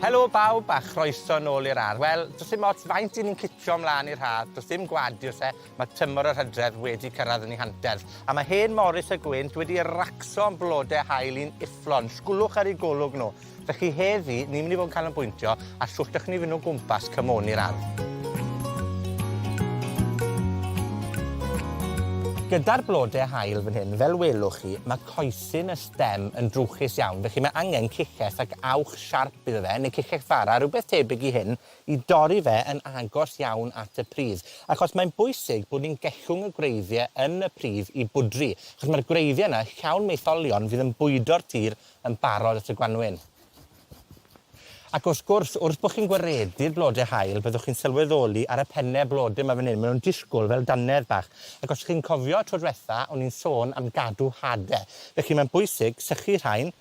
Helo bawb a chroeso nôl i'r ardd. Wel, do's dim ots faint 'yn ni'n cicio mlan i'r haf, do's dim gwadu o's e, ma' tymor yr Hydref wedi cyrradd yn 'i hanterth. A ma' hen Morris y Gwynt wedi racso'n blode haul i'n ufflon. Sgwlwch ar 'u golwg nw. Felly heddi, ni myn' i fod yn canolbwyntio ar shwt allwn ni fyn' o gwmpas cymoni'r ardd. Gyda'r blode haul fan hyn, fel welwch chi, ma' coesyn y stem yn drwchus iawn, felly ma' angen cillell ac awch siarp iddo fe, neu cillell fara, rwbeth tebyg i hyn, i dorri fe yn agos iawn at y pridd. Achos mae'n bwysig bod ni'n gellwng y gwreiddie yn y pridd i bwdri, achos ma'r gwreiddie 'na llawn maetholion fydd yn bwydo'r tir yn barod at y gwanwyn. Ac wrth gwrs, wrth bo' chi'n gwaredu'r blode haul, byddwch chi'n sylweddoli ar y penne blode 'ma fan 'yn, ma' nw'n disgwl fel dannedd bach. Ac os chi'n cofio tro dwetha, o'n i'n sôn am gadw hade. Felly mae'n bwysig sychu rhain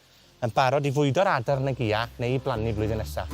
yn barod i fwydo'r adar yn y gia neu i blannu blwyddyn nesa.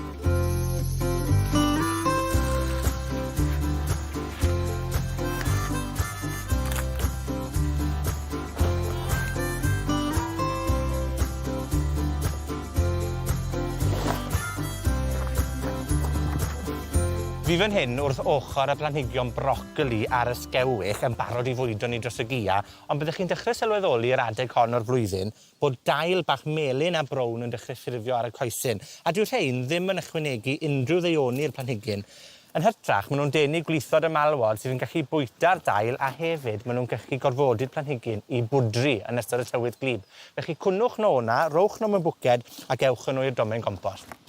Fi fan hyn wrth ochr y planhigion brocoli a'r ysgewych yn barod i fwydo ni dros y gia, ond byddech chi'n dechre sylweddoli yr adeg hon o'r flwyddyn bod dail bach melyn a brown yn dechre ffurfio ar y coesyn, a dyw rhein ddim yn ychwanegu unrhyw ddeuoni i'r planhigyn. Yn hytrach, maen nhw'n denu gwlithod y malwod sydd yn gallu bwyta'r dail a hefyd maen nhw'n gallu gorfodi'r planhigyn i bwdri yn ystod y tywydd gwlyb. Felly cwnnwch nhw o'na, rowch nhw mewn bwced ac ewch â nhw i'r domen gompost.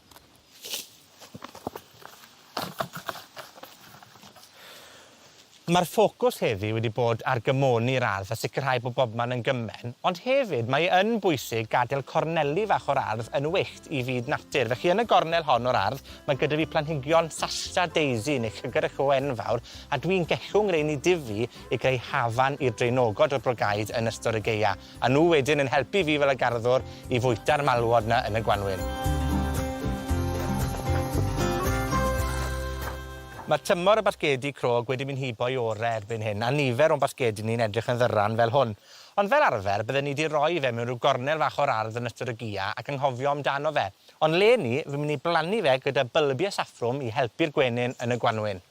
Mae'r ffocws heddi wedi bod ar gymoni'r ardd a sicrhau bod bobman yn gymen, ond hefyd mae e yn bwysig gadel corneli fach o'r ardd yn wyllt i fyd natur. Felly yn y gornel hon o'r ardd, mae gyda fi planhigion Sasha Daisy neu Llygad y Llo Enfawr, a dwi'n gellwng rein i dyfu i greu hafan i'r draenogod o'r brogaid yn ystod y gaea. A nhw wedyn yn helpu fi fel y garddwr i fwyta'r malwod 'na yn y gwanwyn. Mae tymor y basgedi crog wedi mynd hibo i ore erbyn hyn, a nifer o'n basgedi ni'n edrych yn ddyran fel hwn. Ond fel arfer, bydden ni 'di roi fe mewn rhyw gornel fach o'r ardd yn ystod y gia ac anghofio amdano fe. Ond 'leni, fi'n mynd i blannu fe gyda bylbie saffrwm i helpu'r gwenyn yn y gwanwyn.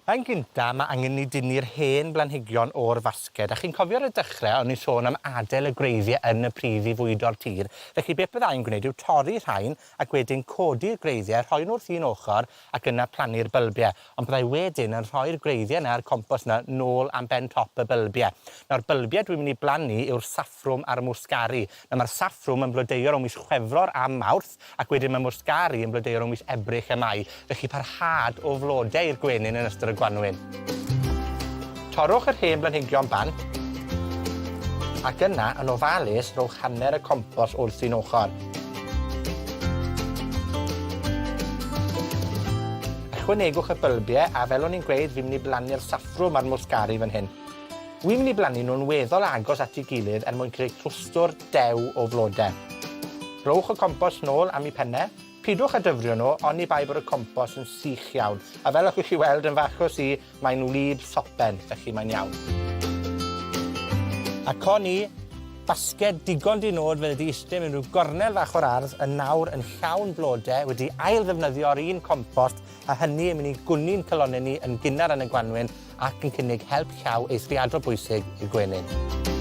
Yn gynta, ma' angen ni dynnu'r hen blanhigion o'r fasged, a chi'n cofio ar y dechre o'n i'n sôn am adel y gwreiddie yn y pridd i fwydo'r tir. Felly beth bydda i'n gwneud yw torri rhain ac wedyn codi'r gwreiddie, rhoi nhw wrth un ochor, ac yna plannu'r bylbie. Ond bydda i wedyn yn rhoi'r gwreiddie 'na a'r compost 'na nôl am ben top y bylbie. Nawr bylbie dwi'n mynd i blannu yw'r saffrwm a'r mwsgari. Nawr ma'r saffrwm yn blodeuo rownd mis Chwefror a Mawrth, Ac wedyn mae mwsgari yn blodeuo rhwng mis Ebrill a Mai, felly parhad o flode i'r gwenyn yn ystod y gwanwyn. Torrwch yr hen blanhigion bant, ac yna, yn ofalus, rhowch hanner y compost wrth un ochr. Ychwanegwch y bylbiau, a fel o'n i'n gweud, fi'n mynd i blannu'r saffrwm a'r mwsgari fan hyn. Wi'n mynd i blannu nhw'n weddol agos at 'i gilydd er mwyn creu clwstwr dew o flode. Rhowch y compost nôl am 'u penne. Pidwch â dyfrio nhw, oni bai bod y compost yn sych iawn. A fel allwch chi weld yn f'achos i, mae'n wlyb sopen, felly mae'n iawn. A co ni, basged digon di-nod fydde 'di iste mewn rhyw gornel fach o'r ardd yn nawr yn llawn blode, wedi ail-ddefnyddio'r un compost a hynny yn mynd i gwni'n calonne ni yn gynnar yn y gwanwyn ac yn cynnig help llaw eithriadol bwysig i'r gwenyn.